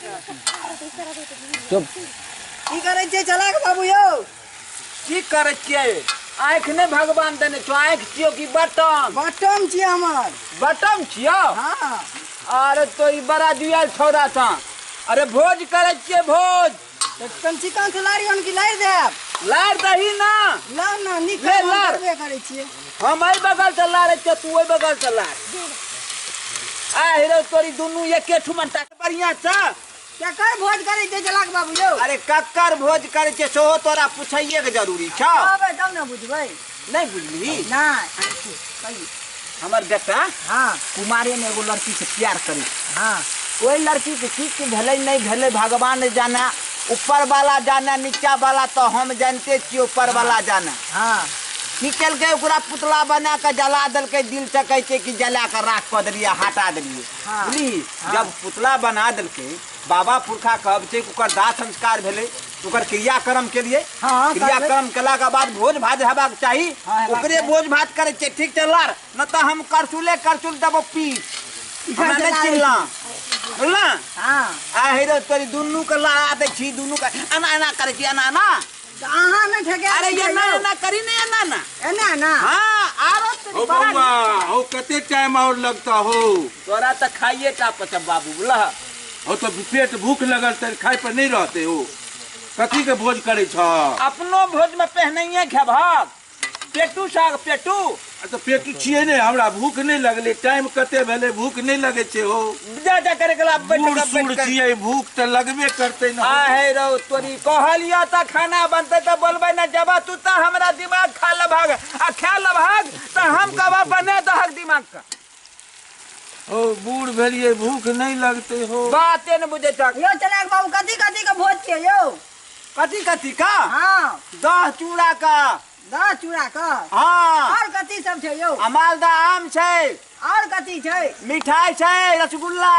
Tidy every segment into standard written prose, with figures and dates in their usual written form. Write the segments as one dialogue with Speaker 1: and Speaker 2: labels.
Speaker 1: चुप
Speaker 2: की करै छियै चलाक बाबू यौ?
Speaker 3: की करै छियै? आँखि नहि भगवान देने छौ, आँखि छियौ कि बटम?
Speaker 2: बटम छियै हमर।
Speaker 3: बटम छियौ?
Speaker 2: हाँ।
Speaker 3: अरे तो ई बड़ा जुआल छौड़ा छौ। अरे भोज करै छियै भोज।
Speaker 2: तऽ चिकन से लारियन कि लारि देब?
Speaker 3: लारि दही ना।
Speaker 2: लाउ ना, नीक
Speaker 3: ले लार।
Speaker 2: करबे करै छियै।
Speaker 3: हम एहि बगल से लारै छियौ, तू ओहि बगल से लार। आ हेरो तोरी दुनू एके ठुमन तक बढ़िया छ।
Speaker 2: केकर भोज करै छियै चलाक बाबू यौ?
Speaker 3: अरे ककर भोज करै छियै सेहो तोरा पूछैये के जरूरी छौ।
Speaker 2: कहबै तब ने बुझबै।
Speaker 3: नहि बुझलिही?
Speaker 2: नहि।
Speaker 3: हमर बेटा
Speaker 2: हाँ
Speaker 3: कुमारे में एगो लड़की से प्यार करै।
Speaker 2: हाँ।
Speaker 3: ओहि लड़की के की की भेलै नहि भेलै भगवान जाने, ऊपर वाला जाने, नीचा वाला तो हम जानते छियै, ऊपर वाला जाने।
Speaker 2: हाँ।
Speaker 3: की केलकै ओकरा पुतला बना के जला देलकै, दिल से कहै छै कि जला के राख कऽ देलियै, हटा देलियै।
Speaker 2: हाँ।
Speaker 3: बुझलिही? जब पुतला बना देलकै, बाबा पुरखा कहब छै ओकर दाह संस्कार भेलै, ओकर क्रियाक्रम केलियै।
Speaker 2: हाँ,
Speaker 3: क्रियाक्रम केला के बाद भोज भात हेबाक चाही।
Speaker 2: हाँ, हेबाक
Speaker 3: ओकरे
Speaker 2: चाही।
Speaker 3: भोज भात करै छियै। ठीक छै लार, न तऽ हम करचुले करचुल देबो पी। हमरा नहि चिल्ला बुझला।
Speaker 2: हाँ।
Speaker 3: आ हेरो तोरी दुनू के लड़ा दै छी, दुनू के एना एना करै छी, एना एना।
Speaker 2: तऽ अहाँ नहि ठेके
Speaker 3: अरे एना एना करी ने, एना ना
Speaker 2: एना ना।
Speaker 3: हाँ, आरो तोरी
Speaker 4: हो
Speaker 3: बड़ा
Speaker 4: बौआ, हो कते टाइम और लगता हो?
Speaker 3: तोरा तऽ खाइए टा पचब बाबू, बुझलह?
Speaker 4: हो तऽ पेट भूख लगल तऽ खाइ पर नहीं रहते हो। कथी के भोज करै छ?
Speaker 3: अपनो भोज में पहनैये खेबहक पेटू साग पेटू।
Speaker 4: तऽ पेटू छियै ने, हमरा भूख नहीं लगलै, टाइम कते भेलै, भूख नहीं लगै छै हो।
Speaker 3: जा जा करे गेला बैठ
Speaker 4: बूढ़
Speaker 3: के
Speaker 4: सूढ़
Speaker 3: बैठ के।
Speaker 4: छियै, भूख तऽ लगबे करतै ने।
Speaker 3: आ हे रौ तोरी कहलियो तऽ खाना बनतै तऽ बोलबै ने, जब तू तऽ हमरा दिमाग खा लेबहक आ खा लेबहक तऽ हम कहबह बने दहक दिमाग के।
Speaker 4: हो बूढ़ भेलियै, भूख नहीं लगतै हो।
Speaker 3: बाते ने बुझै छक।
Speaker 2: यौ चलाक बाबू कथी कथी के भोज छियै यौ?
Speaker 3: कथी कथी का?
Speaker 2: हाँ।
Speaker 3: दह चूड़ा का।
Speaker 2: दह चूड़ा का।
Speaker 3: हाँ।
Speaker 2: और कथी सब छै यौ?
Speaker 3: आ मालदह आम छै।
Speaker 2: और कथी छै?
Speaker 3: मिठाई छै, रसगुल्ला।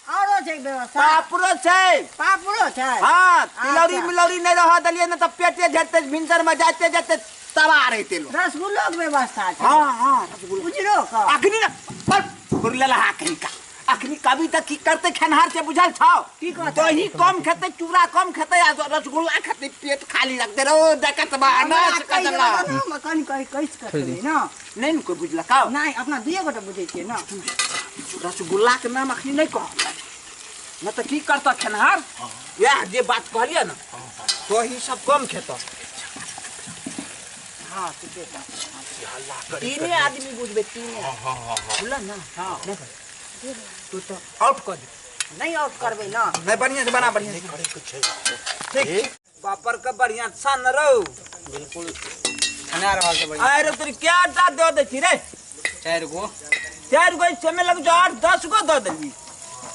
Speaker 2: औरो छै व्यवस्था?
Speaker 3: पापड़ो छै।
Speaker 2: पापड़ो छै?
Speaker 3: हाँ, तिलौरी
Speaker 2: अच्छा।
Speaker 3: मिलौरी नहीं रह देलियै ने तऽ पेटे झड़ते, भिनसर में जाते जाते तबाह रहते लोग।
Speaker 2: रसगुल्लो के व्यवस्था छै?
Speaker 3: हाँ हाँ, रसगुल्ला।
Speaker 2: उजरो का?
Speaker 3: अखनी ना पर बुरलहा कहीं का। अखनी कभी तक की करते खेनहार से बुझल छौ?
Speaker 2: की कहतै?
Speaker 3: दही कम खेतै, चूड़ा कम खेतै आ रसगुल्ला खेतै, पेट खाली रखते रहो, देखत बा अनाज कटला।
Speaker 2: हम कनि कहि कहि कऽ ना।
Speaker 3: नहीं ने कोई बुझलका?
Speaker 2: नहीं, अपना दुइए गोटा बुझै छियै ना।
Speaker 3: रसगुल्ला के नाम अखनी नहीं कहल न तऽ की करतऽ खेनहार? वएह जे बात कहलियै ने, दही सब कम खेतऽ। हाँ, ठीके छै। तीने आदमी बुझबै, तीने। बुझल ना? हाँ। तू तो आउट कर दे।
Speaker 2: नहीं आउट करबै ना।
Speaker 3: नहीं, बढ़िया से बना, बढ़िया से। ठीक। पापड़ के बढ़िया सन रहो।
Speaker 1: बिल्कुल खाना रहल छै बढ़िया।
Speaker 3: अरे तोरी क्या टा दऽ दै छी रे?
Speaker 1: 4 गो।
Speaker 3: 4 गो इसमे लग जो 8-10 गो दऽ देली।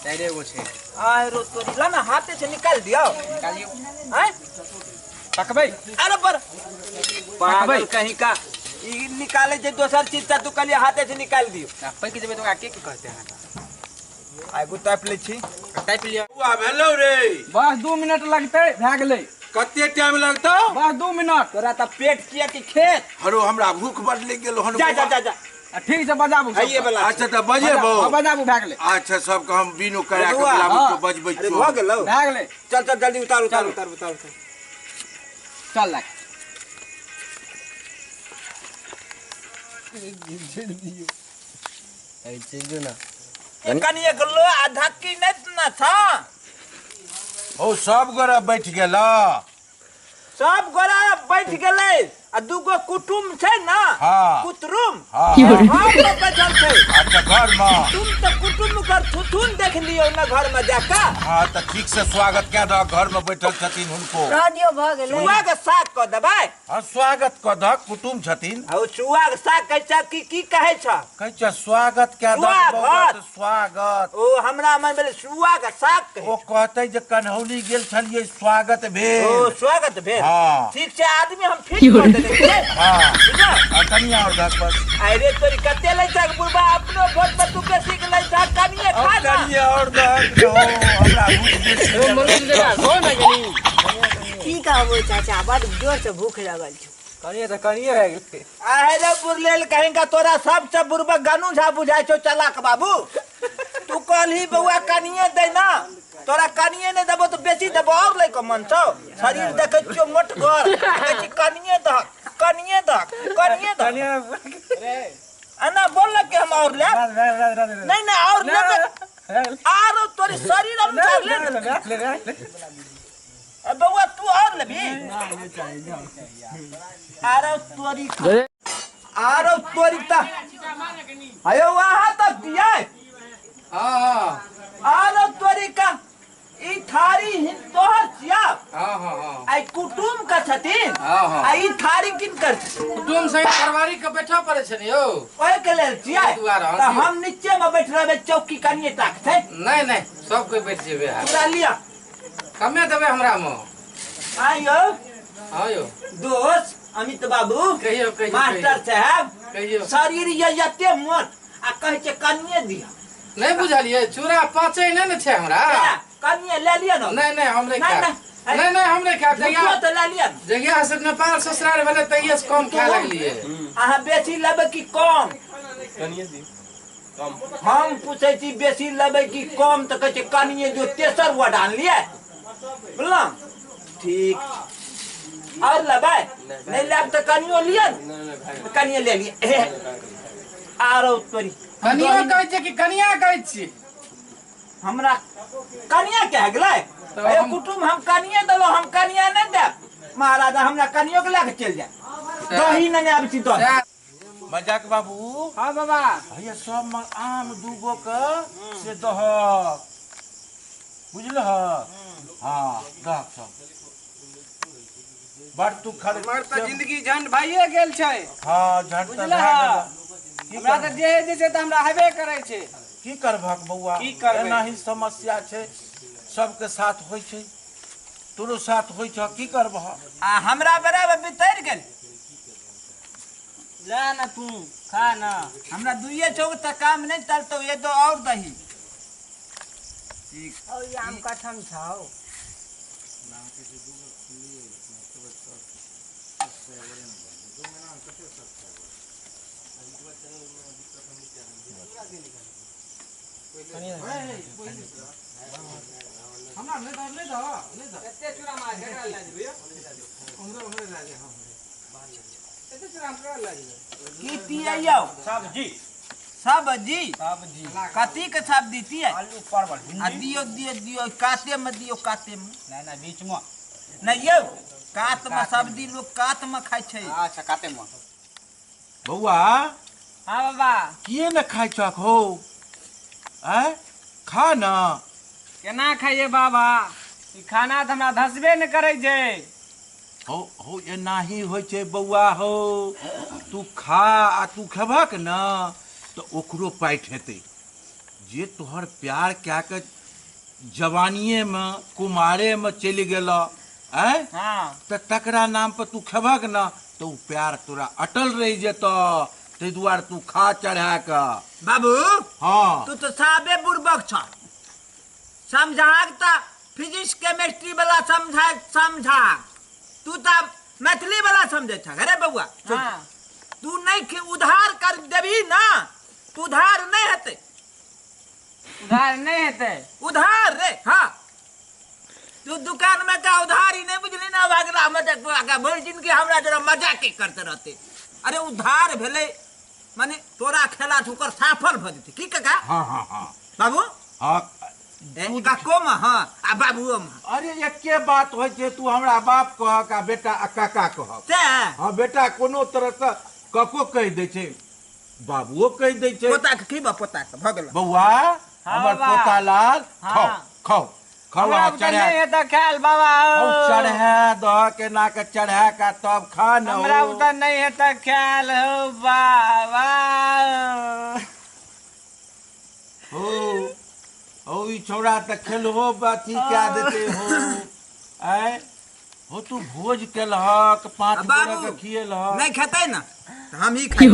Speaker 1: 4 गो छै।
Speaker 3: अरे तोरी ला ना, हाथे से निकाल दियो।
Speaker 1: निकालियो।
Speaker 3: हैं?
Speaker 1: पकबै।
Speaker 3: अरे पर पागल कहीं का ई निकाले छै दोसर चीज त तू कहलिए हाथे से निकाल दियो।
Speaker 1: पकि जेबै तऽ ओकरा के की कहतै अहाँके?
Speaker 3: आगू तापि लै छी।
Speaker 1: तापि लिअ।
Speaker 4: बौआ भेलौ रे?
Speaker 1: बस 2 मिनट लगतै, भए गेलै।
Speaker 4: कते टाइम लगतौ?
Speaker 1: बस 2 मिनट।
Speaker 3: तोरा तऽ पेट किया कि खेत?
Speaker 4: हरो हमरा भूख बड लागि गेल हन।
Speaker 3: जा जा जा जा।
Speaker 1: आ ठीक छै बजाबू।
Speaker 3: हइये बला।
Speaker 4: अच्छा तऽ बजेबौ।
Speaker 1: हँ, बजाबू, भए गेलै।
Speaker 4: अच्छा सबके हम बीनो करा के
Speaker 3: बौआ,
Speaker 4: बुलाबू
Speaker 1: हाँ।
Speaker 4: तऽ बजबै
Speaker 3: अरे
Speaker 4: छियौ।
Speaker 3: भऽ गेलौ?
Speaker 1: भए गेलै।
Speaker 3: चल चल जल्दी उतार उतार
Speaker 1: चलू।
Speaker 3: उतार उतार।
Speaker 1: चल लाग।
Speaker 3: कनि एक लो आ धक्की नहि न छ।
Speaker 4: हो सब गोरा बैठ गेला।
Speaker 3: सब गोरा बैठ गेलै आ दूगो कुटुम छै ना।
Speaker 4: हाँ।
Speaker 3: कुतरुम।
Speaker 4: हाँ।
Speaker 3: घर में बैठल छै।
Speaker 4: अच्छा घर में।
Speaker 3: तुम तऽ कुटुम कर थुथुन देख लियौ ना घर में जाके।
Speaker 4: हाँ तऽ ठीक से स्वागत कए दहक, घर में बैठल छथिन हुनको।
Speaker 2: रह दियौ भऽ गेलै।
Speaker 3: चुआ के साग कऽ देबै?
Speaker 4: हाँ स्वागत कऽ दहक, कुटुम छथिन।
Speaker 3: आ चुआ के साग कहै छ की की कहै छ?
Speaker 4: कहै छ स्वागत कए दहक बौआ,
Speaker 3: स्वागत।
Speaker 4: तऽ स्वागत।
Speaker 3: ओ हमरा मन भेलै सुआ के साग कहै।
Speaker 4: ओ कहतै जे कन्हौली गेल छलियै, स्वागत भेल।
Speaker 3: ओ स्वागत भेल।
Speaker 4: हाँ।
Speaker 3: ठीक छै, आदमी हम फिट कऽ देने छियै।
Speaker 4: हाँ।
Speaker 3: बुझल?
Speaker 4: आ कनिया और दहक बस।
Speaker 3: अरे तोरी कते लै छक बुढ़बा, अपनो भोज में तू बेसी के लै छक, कनिये खा ना।
Speaker 4: कनिया और दहक, हो हमरा भूख बेसी लगल।
Speaker 2: की कहबै चाचा, बड जोर से भूख लगल छौ।
Speaker 1: कनिये तऽ कनिये भए गेलै।
Speaker 3: आहे रे बुरलेल कहीं का तोरा सबसे बुढ़बा गनू झा बुझाइ छौ चलाक बाबू। तू कहलही बौआ कनिए दे ना, तोरा कनिए नहीं देबो तो बेची देबो और लै के मन छौ। शरीर देखै छियौ मोटगर, कहै छी कनिए दहक कनिए दहक कनिए दहक। एना बोल के हम और ले नहीं नहीं और लेबे आरो तोरी शरीर अनुसार ले ले बौआ तू और लेबी। आरो तोरी आरो तोरी त अयो वहां तक दिया।
Speaker 5: हां
Speaker 3: आरो तोरी का ई थारी हिन तोहर छिया।
Speaker 5: हां हां हां
Speaker 3: आई कुटुम का छथिन।
Speaker 5: हां
Speaker 3: आई थारी किनकर
Speaker 5: कुटुम सहित परिवारी के बैठा पड़े छै ने यौ,
Speaker 3: ओए के लेल छिया। त हम नीचे में बैठ रहबे चौकी कनिए टाक छै।
Speaker 5: नहीं नहीं सब कोई बैठ जेबे हां।
Speaker 3: पूरा लिया
Speaker 5: कमे देबे हमरा में।
Speaker 3: आयो
Speaker 5: हां यो
Speaker 3: दोस्त अमित बाबू
Speaker 5: कहियो कहियो
Speaker 3: मास्टर साहब
Speaker 5: कहियो
Speaker 3: शरीर ये यते मोट आ कहै छै कनिए दिया।
Speaker 5: नहीं बुझलिए चूड़ा पाचे नहीं ने छै हमरा।
Speaker 3: कनिए ले लिया ना।
Speaker 5: नहीं नहीं हम नहीं खाब। नहीं नहीं हम नहीं खाब।
Speaker 3: जगह तो ले लिया।
Speaker 5: जगह से नेपाल ससुराल भेलै तहिया से कम खाए लगलिए।
Speaker 3: अहाँ बेसी लेबै कि कम?
Speaker 1: कनिए दी कम।
Speaker 3: हम पूछै छी बेसी लेबै कि कम त कहै छै कनिए जो तेसर वर्ड आनलिए बुझलहुँ। ठीक और लेबै नहीं लेब त कनियो लिअ न। कनिए ले लिअ। आरो तोरी
Speaker 5: कनियो कहै छै कि कनिया कहै छी?
Speaker 3: हमरा कनिया कह गेलै। अरे कुटुम हम कनिया देलहुँ, हम कनिया नहीं देब महाराजा, हमरा कनियो के लए के चलि जाए। दही नहीं आबै छी दही।
Speaker 4: मजाक बाबू।
Speaker 1: हाँ बाबा
Speaker 4: भैया सब में आम दूगो के से दहक बुझलह। हाँ दहक सब बड़ तू खर
Speaker 1: हमर त जिंदगी झंड भाइये गेल छै।
Speaker 4: हाँ झंड त
Speaker 1: हमरा त जे जे छै त हमरा हेबे करै छै।
Speaker 4: की करबहक बौआ, एनाही समस्या छै सबके साथ होइ छै, तोरो साथ होइ छ, की करबह?
Speaker 3: आ हमरा बराबर बितरि गेल।
Speaker 2: ले ना तू खा ना।
Speaker 3: हमरा दुइये चौक त काम नहीं चलतो, ये तो और दही।
Speaker 2: ठीक और ये आम कठम छौ।
Speaker 5: हमरा नहीं दो नहीं दो नहीं दो
Speaker 1: एते चूड़ा मार केकरा लए जेबै यौ?
Speaker 5: हमरो हमरे लए जे। हां
Speaker 1: एते चूड़ा हम केकरा लए जेबै?
Speaker 3: की पियै यौ?
Speaker 1: सब्जी।
Speaker 3: सब्जी
Speaker 1: सब्जी
Speaker 3: कथी के सब्जी पियै?
Speaker 1: आलू परवल
Speaker 3: आ दियो दियो दियो काते में दियो काते में।
Speaker 1: नहीं नहीं बीच में
Speaker 3: नहीं यौ, कात में सब्जी लोग कात में खाइ छै।
Speaker 1: अच्छा काते में।
Speaker 4: बौआ।
Speaker 2: हां बाबा
Speaker 4: किए न खाइ छक हो? आय खा ना।
Speaker 1: केना खाइए बाबा, ई खाना त हमरा धसबे न करै छै।
Speaker 4: हो हो एनाही होइ छै बौआ। हो तू खा आ तू खेबहक न त ओकरो पाइठ हेतै जे तोहर प्यार कए के जवानिए में कुमारे में चलि गेल आय।
Speaker 2: हां
Speaker 4: त तकरा नाम पर तू खेबहक न त उ प्यार तोरा अटल रहि जेतऽ, ताहि दुआरे तू खा चढ़ा के।
Speaker 3: बाबू।
Speaker 4: हाँ
Speaker 3: तू तो साबे बुड़बक छ। समझाक त फिजिक्स केमिस्ट्री वाला समझा समझा, तू त मैथिली वाला समझे छ। अरे बौआ
Speaker 2: हां
Speaker 3: तू नहीं उधार कर देबी ना तू उधार नहीं हेतै।
Speaker 1: उधार नहीं हेतै?
Speaker 3: उधार रे हाँ तू दुकान में का उधार ही नहीं बुझली ना। भागला में भरि जिंदगी हमरा जरा मजाक करते रहते। अरे उधार भेलै माने तोरा खेला ओकर साफल भ जेतै की काका?
Speaker 4: हाँ हाँ हाँ
Speaker 3: बाबू।
Speaker 4: हाँ
Speaker 3: काको में। हाँ आ बाबूओ में।
Speaker 4: अरे एके बात होइ छै, तू हमरा बाप कहक आ बेटा आ काका कहक। हाँ बेटा कोनो तरह से कको कहि दै छै, बाबुओ कहि दै छै।
Speaker 3: पोता के की बा पोता के भ गेल
Speaker 4: बौआ। हमर पोता लाल खाओ खाओ खाओ। आ चढ़ा
Speaker 1: नहीं त खाल बाबा।
Speaker 4: ओ चढ़ा दह के ना के चढ़ा का तब खा न।
Speaker 1: हमरा उता नहीं है त खाल हो बाबा।
Speaker 4: हो हो ई छोरा त खेलहो बाथी क्या देते हो आय। हो तू भोज केलहक 5 गोरा के खिएलहक।
Speaker 3: नहीं खेतै ना त हम ही खाइ।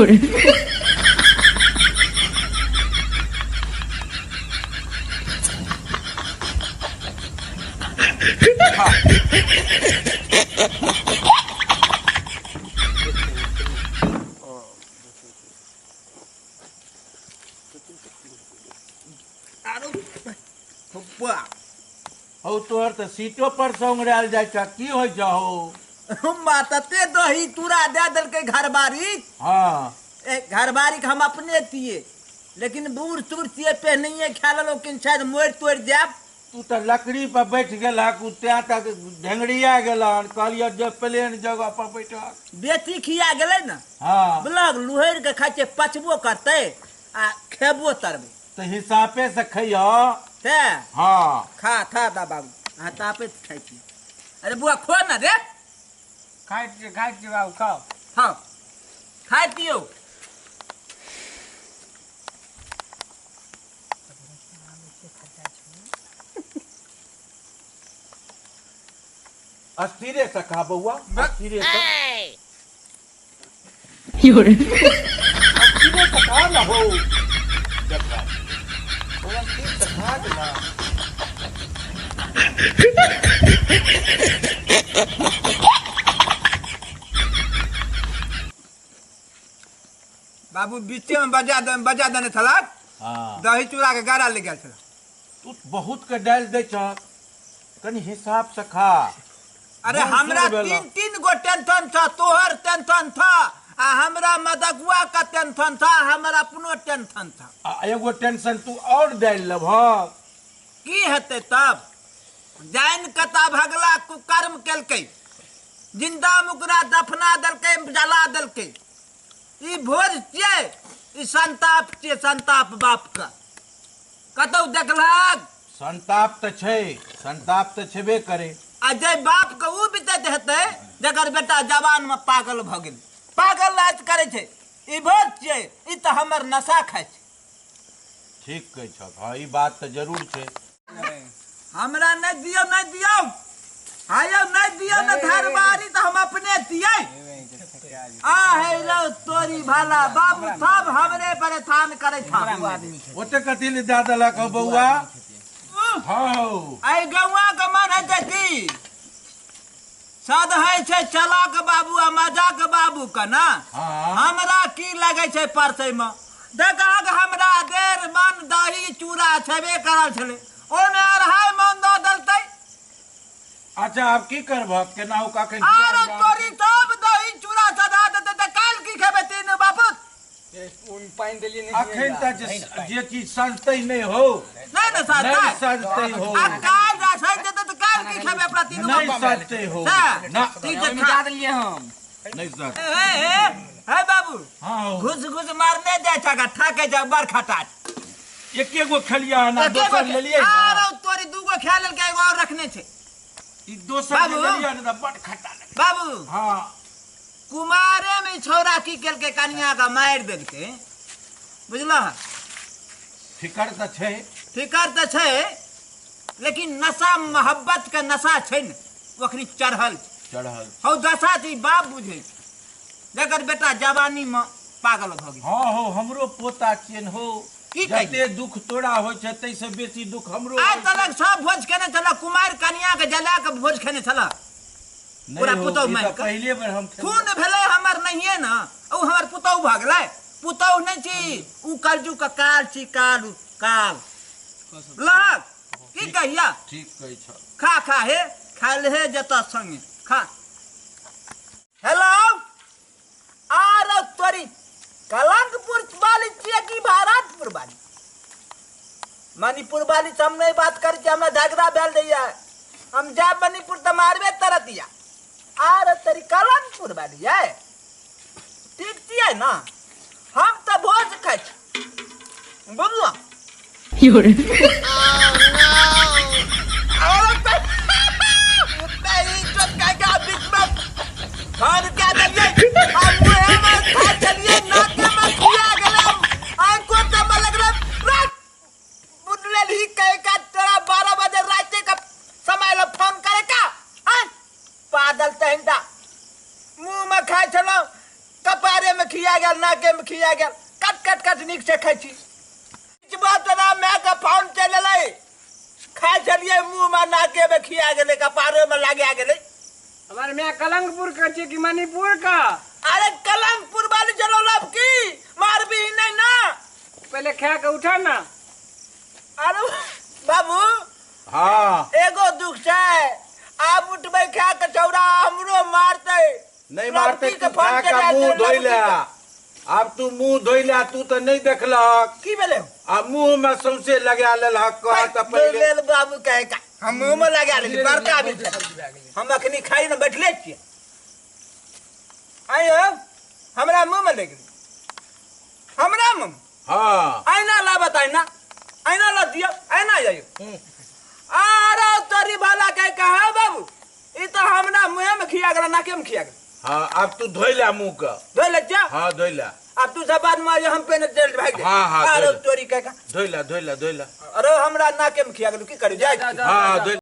Speaker 4: हौ तोहर तऽ सीटो पर से उंगरायल जाइ छ, की होइ छ हौ?
Speaker 3: हम तते दही चूड़ा दे देलकै घरबारी।
Speaker 4: हाँ।
Speaker 3: ए घरबारी के हम अपने दिए, लेकिन बूढ़ सूढ़ छियै, पहिनहिए खा लेलहुँ, किन शायद मोड़ि तोड़ि जायब।
Speaker 4: तू तऽ लकड़ी पर बैठ गेलहक, उ तैं तक ढेंगड़िया गेलहन, कहलियह जे प्लेन जगह पर बैठक।
Speaker 3: बेटी खिया गेलै ने।
Speaker 4: हाँ।
Speaker 3: बुझलक, लुहरि के खाइ छियै, पचबो करतै आ खेबो तरबै।
Speaker 4: तऽ हिसाबे से खइह।
Speaker 3: तें?
Speaker 4: हाँ।
Speaker 3: खा खा दा बाबू, अहाँ तापे खाइ छी। अरे बुआ खो ना रे।
Speaker 1: खाइ छियै, खाइ छियै बाबू, खाओ।
Speaker 3: खाओ, खाइ पियौ।
Speaker 4: अस्थिरे से खा बौआ, अस्थिरे से। अस्थिरे से खा ना हो। देखा। ओ अस्थिर से खा ना।
Speaker 3: बाबू बीचे में बजा देने छलक।
Speaker 4: हाँ।
Speaker 3: दही चूड़ा के गारा ले गेल छलक।
Speaker 4: तू बहुत के डालि दै छह, कनि हिसाब से खा।
Speaker 3: अरे हमरा तीन तीन गो टेंशन था, तोहर टेंशन था, आ हमरा मदगुआ का टेंशन था, हमर अपनो टेंशन था।
Speaker 4: आ एगो टेंशन तू और डालि लेबह।
Speaker 3: की हेतै तब? जानि कता भगला कुकर्म केलकै, जिंदा मुकरा दफना देलकै, जला देलकै। ई भोज छियै, ई संताप छियै, संताप बाप का। कतौ देखलहक?
Speaker 4: संताप तऽ छै, संताप तऽ छेबे करे।
Speaker 3: आ जे बाप के उ बीतैत हेतै जकर बेटा जवान में पागल भऽ गेल, पागल नाच करै छै। ई भोज छियै, ई तऽ हमर नशा खाइ छै।
Speaker 4: ठीक कहै छह, हाँ ई बात तऽ जरूर छै।
Speaker 3: हमरा नहि दियौ, नहि दियौ, आयौ नहि दियौ ने घरबारी तऽ हम अपने दियै। आ हे लो तोरी भाला बाबू, सब हमरे परेशान करै था।
Speaker 4: ओते कथी ले दए देलक हौ बौआ? हाँ।
Speaker 3: एहि गौआ के मन हेतै की सद होइ छै चलाक बाबू आ मजाक बाबू के ना। हमरा की लगै छै परसै में? देखहक हमरा 1.5 मन दही चूड़ा छेबे करल छलै, ओहिमे 2.5 मन दऽ देलकै।
Speaker 4: अच्छा आब की करबह, केना हो कखन?
Speaker 3: आरो तोरी सब दही चूड़ा सदा देतै तऽ काल्हि की खेबै तीनू बापूत?
Speaker 1: पानि देलियै नहि।
Speaker 4: अखन तऽ जे चीज सजतै नहि हो।
Speaker 3: नहि ने सजतै,
Speaker 4: नहि सजतै हो।
Speaker 3: आ काल्हि सजि जेतै तऽ काल्हि की खेबै अपना तीनू
Speaker 4: नहि
Speaker 3: बापूत?
Speaker 4: सजतै हो। ना
Speaker 3: ठीक छै,
Speaker 1: खा देलियै हम।
Speaker 4: नहि सजतै।
Speaker 3: हे हे बाबू,
Speaker 4: हाँ
Speaker 3: घुस घुस मारने जाइ छ, ठाकै छ बड़ खटा।
Speaker 4: एके गो खेलिया ना, दोसर लेलियै।
Speaker 3: आरो तोरी 2 गो खा लेलकै, एगो और रखने छै।
Speaker 4: ई दोसर लेलियै ने तऽ बड़ खट्टा लगै।
Speaker 3: बाबू
Speaker 4: हाँ,
Speaker 3: कुमारे में छौड़ा की केलकै, कनिया के मारि देलकै, बुझलह?
Speaker 4: फिकर तऽ छै,
Speaker 3: फिकर तऽ छै, लेकिन नशा मोहब्बत के नशा छै ने, ओखनी चढ़ल छै।
Speaker 4: चढ़ल
Speaker 3: हौ दशा छै, बाप बुझै छै जकर बेटा जवानी में पागल भऽ गेल।
Speaker 4: हाँ हो, हमरो पोता छियनि हो।
Speaker 3: की
Speaker 4: जते दुख तोरा होइ छै तैसे बेसी दुख हमरो।
Speaker 3: आइ तलक सब भोज खेने छलह, कुमारि कनिया के जला के भोज खेने छलह। पूरा पुतहु मारि के
Speaker 4: पहिले बेर हम
Speaker 3: खून भेलै हमर नहिये ने, ओ हमर पुतहु भऽ गेलै। पुतहु नहि छी उ, कलजू के काल छी, काल काल लग की कहिया।
Speaker 4: ठीक कहै छ।
Speaker 3: खा खा हे, खा ले जतऽ संगे खा। हेलो, आरो तोरी कलंकपुर वाली छियै कि भारतपुर वाली? मणिपुर वाली से हम नहीं बात करै छियै, हमरा झगड़ा भेल दैया, हम जायब मणिपुर तऽ मारबे तरतिया। आर तोरी कलंकपुर वाली है, ठीक छियै ना? हम तऽ भोज खाइ छी, बुझलहुँ? पागल तहिंदा मुँह में खाइ छलहुँ, कपारे में खिया गेल, नाके में खिया गेल, कट कट कट नीक से खाइ छी। माय के फोन चलि एलै, खाइ छलियै मुँह में, नाके में खिया गेलै, कपारे में लागिया गेलै।
Speaker 1: हमारे माय कलंकपुर का छियै कि मणिपुर का?
Speaker 3: अरे कलंकपुर वाली चलो लब की मारबी नहीं ना,
Speaker 1: पहले खा के उठा ना।
Speaker 3: अरे बाबू।
Speaker 4: हाँ।
Speaker 3: एगो दुख छै, आब उठबै खा के छौड़ा हमरो मारतै।
Speaker 4: नहीं मारते,
Speaker 3: लड़की के
Speaker 4: तू
Speaker 3: फोन
Speaker 4: खा के
Speaker 3: केने
Speaker 4: मुंह
Speaker 3: छै,
Speaker 4: धोइ ले।
Speaker 3: लड़की
Speaker 4: आब तू मुंह धोइ ले, तू तऽ नहीं देखलक।
Speaker 3: की भेलै?
Speaker 4: आ मुंह में सौंसे लगा लेलहक, कह तऽ पहिले।
Speaker 3: लेल बाबू कहे का हम मुंह में लगा लेली, बड़का आदमी छै। हम अखनी खाइ ने बैठले छियै। आइयो हमरा मुंह में लागि गेलै, हमरा मुंह में।
Speaker 4: हाँ।
Speaker 3: आइना ला बताइ ना, आइना ला दियो, आइना जाइयो। आरो तोरी भला कहे का बाबू, ई तो हमरा मुंह में खिया गेल, नाके में खिया गेल।
Speaker 4: हाँ, अब तू धोइ ले मुंह के।
Speaker 3: धोइ ले जा।
Speaker 4: हाँ, धोइ ले।
Speaker 3: अब तू सब बाद में आइयो, हम पेने तेल भाग जाए।
Speaker 4: हाँ, हाँ,
Speaker 3: आरो
Speaker 4: धोइ ले।
Speaker 3: तोरी कहे का।
Speaker 4: धोइ ले, धोइ ले, धोइ ले।
Speaker 3: अरे हमरा नाके में खिया गेल, की करू? जाय।
Speaker 4: हाँ, धोइ।